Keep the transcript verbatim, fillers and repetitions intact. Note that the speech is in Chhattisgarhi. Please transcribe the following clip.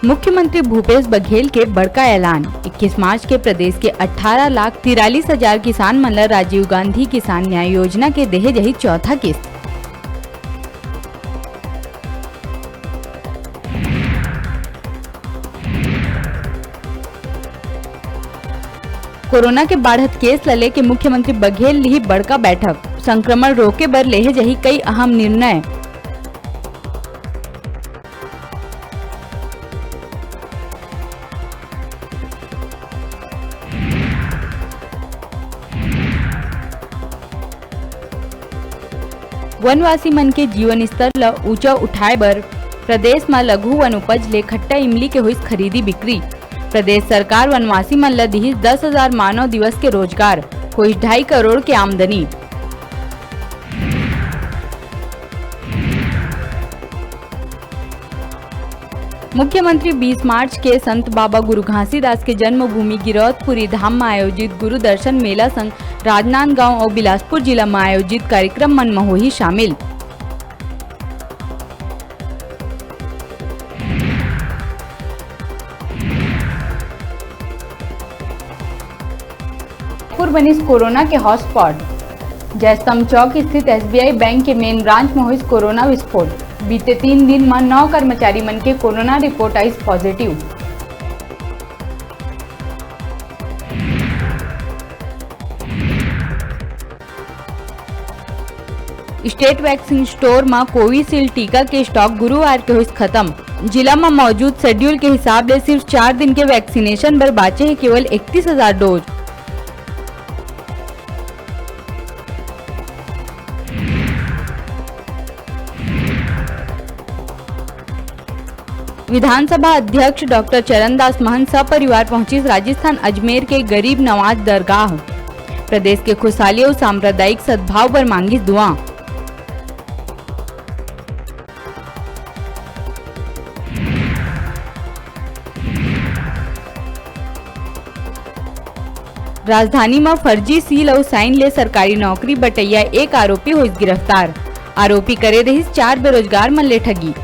मुख्यमंत्री भूपेश बघेल के बड़का ऐलान, इक्कीस मार्च के प्रदेश के अठारह लाख तिरालीस हजार किसान मन ल राजीव गांधी किसान न्याय योजना के देहे जाही चौथा किस्त। कोरोना के बाढ़त केस ल लेके मुख्यमंत्री बघेल लिही बड़का बैठक, संक्रमण रोके बर लेहे जाही कई अहम निर्णय। वनवासी मन के जीवन स्तर ल ऊंचा उठाए बर प्रदेश म लघु वन उपज ले खट्टा इमली के होइस खरीदी बिक्री। प्रदेश सरकार वनवासी मन ल दिहिस दस हजार मानव दिवस के रोजगार, होइस ढाई करोड़ के आमदनी। मुख्यमंत्री बीस मार्च के संत बाबा गुरु घासीदास के जन्मभूमि गिरौदपुरी धाम म आयोजित गुरु दर्शन मेला संग राजनांदगांव अउ बिलासपुर जिला म आयोजित कार्यक्रम मन म होही शामिल। रायपुर बनिस कोरोना के हॉटस्पॉट। जयस्तंभ चौक स्थित एसबीआई बैंक के मेन ब्रांच म होइस कोरोना विस्फोट। बीते तीन दिन म नौ कर्मचारी मन के कोरोना रिपोर्ट आइस पॉजिटिव। स्टेट वैक्सीन स्टोर म कोविशील्ड टीका के स्टॉक गुरुवार के होइस खत्म। जिला म मौजूद शेड्यूल के हिसाब ले सिर्फ चार दिन के वैक्सीनेशन बर बांचे हे केवल इकतीस हजार डोज। विधानसभा अध्यक्ष डॉक्टर चरणदास महंत सपरिवार पहुंचिस राजस्थान अजमेर के गरीब नवाज दरगाह। प्रदेश के खुशहाली अउ सांप्रदायिक सद्भाव बर मांगिस दुआ। राजधानी म फर्जी सील अउ साइन ले सरकारी नौकरी बटइया एक आरोपी होइस गिरफ्तार। आरोपी करे रहिस चार बेरोजगार मन ले ठगी।